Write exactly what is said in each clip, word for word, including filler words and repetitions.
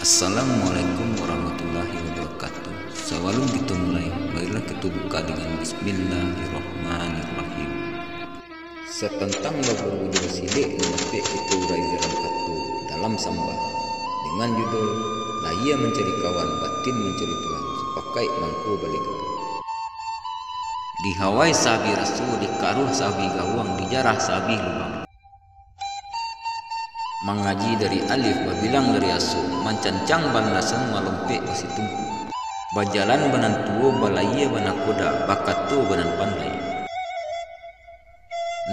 Assalamualaikum warahmatullahi wabarakatuh. Sabalun kito mulai, marilah kito buka dengan Bismillahirrahmanirrahim. Satantang baburu jo basilek nan dapek kito urai dalam kato, dalam sambah, dengan judul Lahia Mancari Kawan, Batin Mancari Tuhan, sapakaik mangko balega. Dihawai saabih raso, dikaruah saabih gawang, dijarah saabih lubang. Mangaji dari alif, babilang dari aso, mancancang balandasan, malompek basitungku. Bajalan ba nan tuo, balayia ba nakoda, bakato ba nan pandai.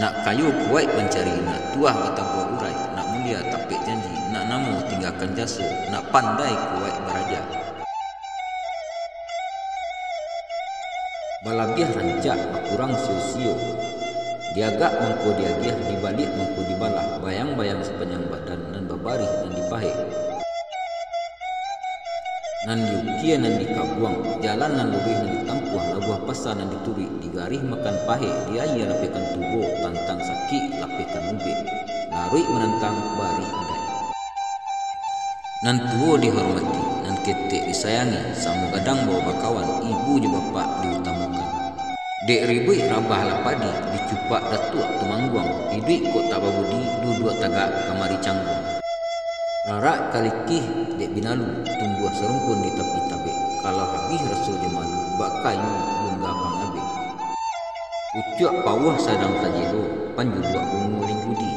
Nak kayo kuwaik mancari, nak tuah batampuah urai, nak mulia tapek janji, nak namo tinggakan jaso, nak pandai kuwaik baraja. Balabiah rancak, bakurang sio-sio. Diagak mangko diagiah, dibaliak mangko dibalah, bayang-bayang sapanjang badan, nan babarih, nan dipahek. Nan diukia, nan dikabuang, jalan nan luruih nan ditampuah, labuah pasa nan dituruik, digarih makan pahek, diayia lapehkan tubo, tantang sakik lapehkan lumpek, laruik manantang barih adaik. Nan tuo dihormati, nan ketek disayangi, samo gadang bao bakawan, ibu jo bapak diutamakan. Dek ribuik rabah lah padi, dicupak datuak tumangguang, iduik kok tak babudi, duduak tagak kamari cangguang. Rarak kalikih dek binalu, tumbuah sarumpun di tapi tabek, kalau habih raso jo malu, bak kayu lungga pangabek. Pucuak pauah sadang tajelo, panjuluak bungo linggudi,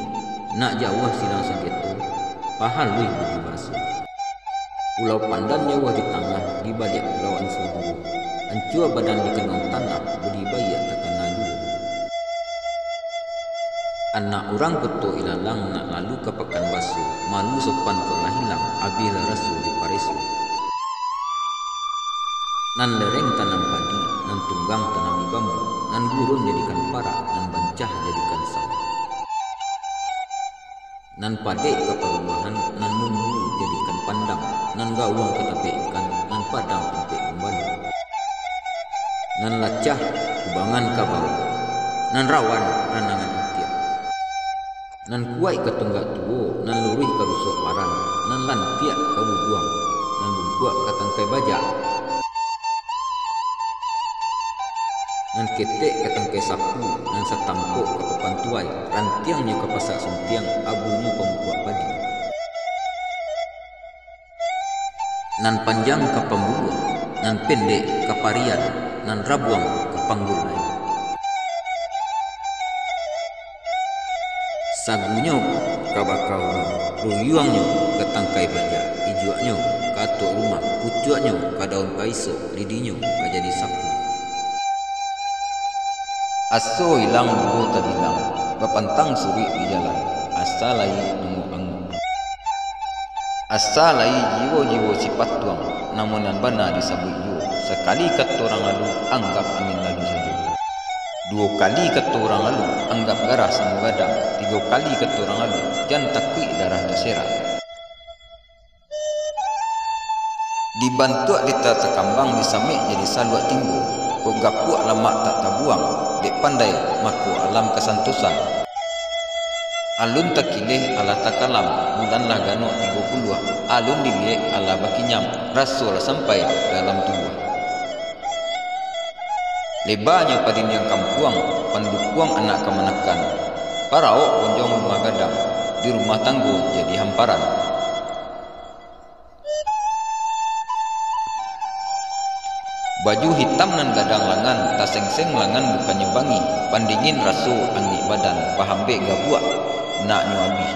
nak jauah silang sangketo, pahaluih budi baso. Pulau Pandan jauah di tangah, di baliak pulau Anso duo. Ancua badan di kanuang tanah, budi baiak takana juo. Anak urang Koto Ilalang nak lalu ka Pakan Baso, malu sopan kok lah ilang, abih lah raso dipareso. Nan lereng tanam padi, nan tunggang tanami bambu, nan gurun jadikan parak, nan bancah jadikan sawah. Nan padek ka parumahan, nan mumbu jadikan pandang, nan gawang ka tapek ikan, nan padang tampek gumbalu. Nan lacah kubangan ka bawah, nan rawan ranangan itiak. Nan kuwaik ka tunggak tuwo, nan luruih ka rusuak paran, nan lantiak ka bubuang, nan bungkuak ka tangkai bajak. Nan ketek ka tangkai sapu, nan satampok ka papan tuwai, rantiangnyo ka pasak suntiang, abunyo pamukuak padi. Nan panjang ka pambuluah, nan pendek ka parian, nan rabuang ka panggulai. Sagunyo ka bakau, ruyuangnyo ka tangkai bajak, ijuaknyo ka atuak rumah, pucuaknyo ka daun paiso, lidinyo ka jadi sapu. Aso ilang duo tabilang, bapantang suruik di jalan, asa lai angok-angok. Asa lai jiwo-jiwo sipatuang, namun nan bana disabuik juwo, sakali kato urang lalu, anggap angin lalu sajo. Duo kali kato urang lalu, anggap garah samo gadang, tigo kali kato urang lalu, jan takuik darah taserak. Dibantuak dita takambang, disamek jadi saluak timbo, kok gapuak lamak tak tabuang, dek pandai mako alam kasantosan. Alun takileh alah takalam, bulan lah ganok tigo puluah, alun diliek alah bakinyam, raso lah sampai dalam tubuah. Lebanyo padindiang kampuang, pandukuang anak kamanakan, parawok gonjong rumah gadang, di rumah tanggo jadi hamparan. Baju hitam nan gadang langan, tasengseng langan bukannyo bangih, pandingin raso angik badan, pahambek gabuak, naknyo abih.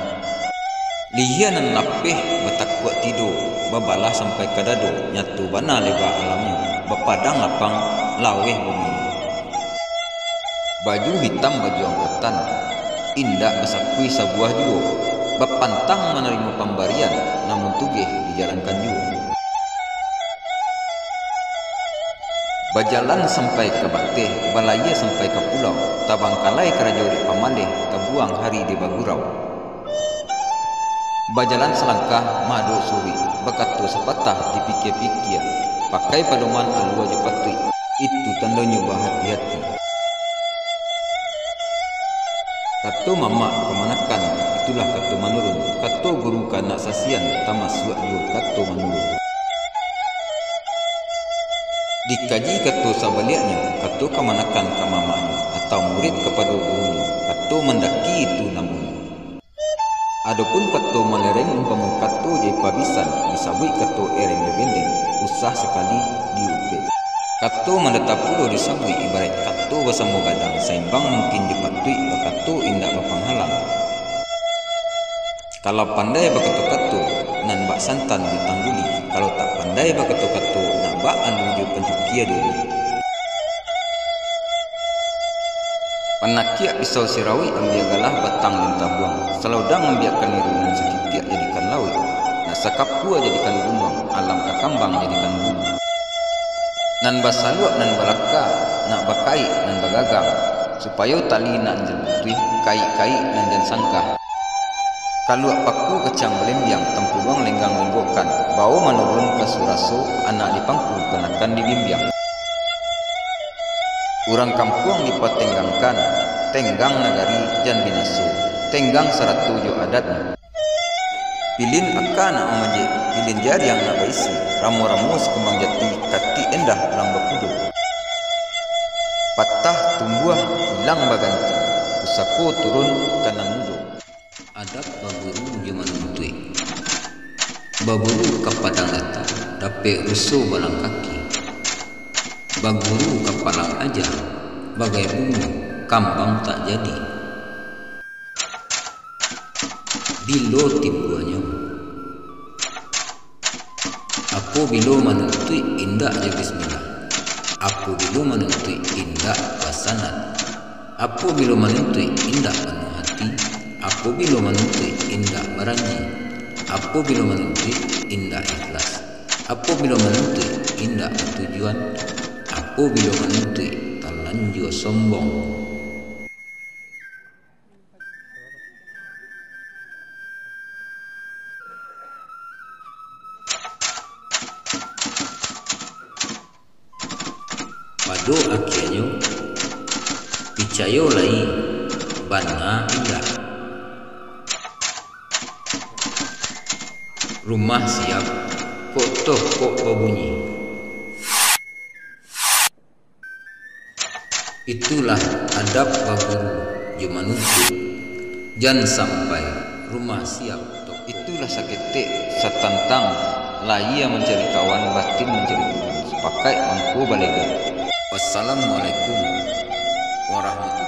Lihia nan lapeh batakuak tido, babalah sampai ka dado, nyato bana leba alamnyo, bapadang lapang laweh buminyo. Baju hitam baju angkatan, indak basakuih sabuah juwo, bapantang manarimo pambarian, namun tugeh dijalankan juwo. Bajalan sampai ka bateh, balayia sampai ka pulau, tabangkalai karajo dek pamaleh, tabuang hari dek bagurau. Bajalan salangkah maadok suruik, bakato sapatah dipikia-pikia, pakai padoman alua jo patuik, itu tandonyo bahati-hati. Kato mamak kamanakan, itulah kato manurun, kato Guru ka anak sasian, tamasuak juo kato manurun. Dikaji kato sabaliaknyo, kato kamanakan ka mamaknyo, atau murid kapado gurunyo, kato mandaki itu namonyo. Adopun kato malereng umpamo kato jai pabisan, disabuik kato ereng jo gendeng, usah sakali diupek. Kato mandata pulo disabuik ibaraik kato basamo gadang, saimbang mungkin dipatuik bakato indak bapanghalang. Kalau pandai bakato-kato, nan bak santan ditangguli, kalau tak pandai bakato-kato, nak bak anu jo pancukia dulu. Panakiak pisau sirawik ambiak galah batang lintah buang, salaudang ambiak kaniru nan sakitiak jadikan lauik, nak sakapua jadikan gunuang, alam kakambang jadikan gulu. Nan basaluak nan balaka, nak bakaik nan bagagang, supayo tali nan jan putuih, kaik-kaik nan jan sangkah. Kaluak paku kacang balembiang, tampuluang lenggang lenggokkan, bao manurun ka suraso, anak dipangku, panakan dibimbiang. Urang kampuang dipatenggangkan, tenggang nagari jan binaso, tenggang sarato jo adatnyo. Pilin aka nak mamajik, pilin jariang nak baisi, ramo-ramo sakambang jati, katik endah urang bakudo. Patah tumbuah ilang baganti, pusako turun ka nan mudo. Adab baguru jo manuntuik. Baguru ka padang lata, dapek ruso balang kaki. Baguru ka palang aja, bagai bungo, kambang tak jadi. Bilo timbuanyo? Apobilo manuntuik indak jo bismillah. Apobilo manuntuik indak basanad. Apobilo manuntuik indak panuah ati. Apobilo manuntuik indak baranji. Apobilo manuntuik indak ikhlas. Apobilo manuntuik indak batujuan. Apobilo manuntuik talanjua sombong. Pado akianyo, picayo lai, bana indak. Rumah siap, kok toh kok babunyi. Itulah adab baguru jo manuntuik. Jan sampai rumah siap tok. Itulah saketek satantang, lahia mancari kawan, batin mancari Tuhan. Sapakaik mangko balega. Wassalamualaikum warahmatullahi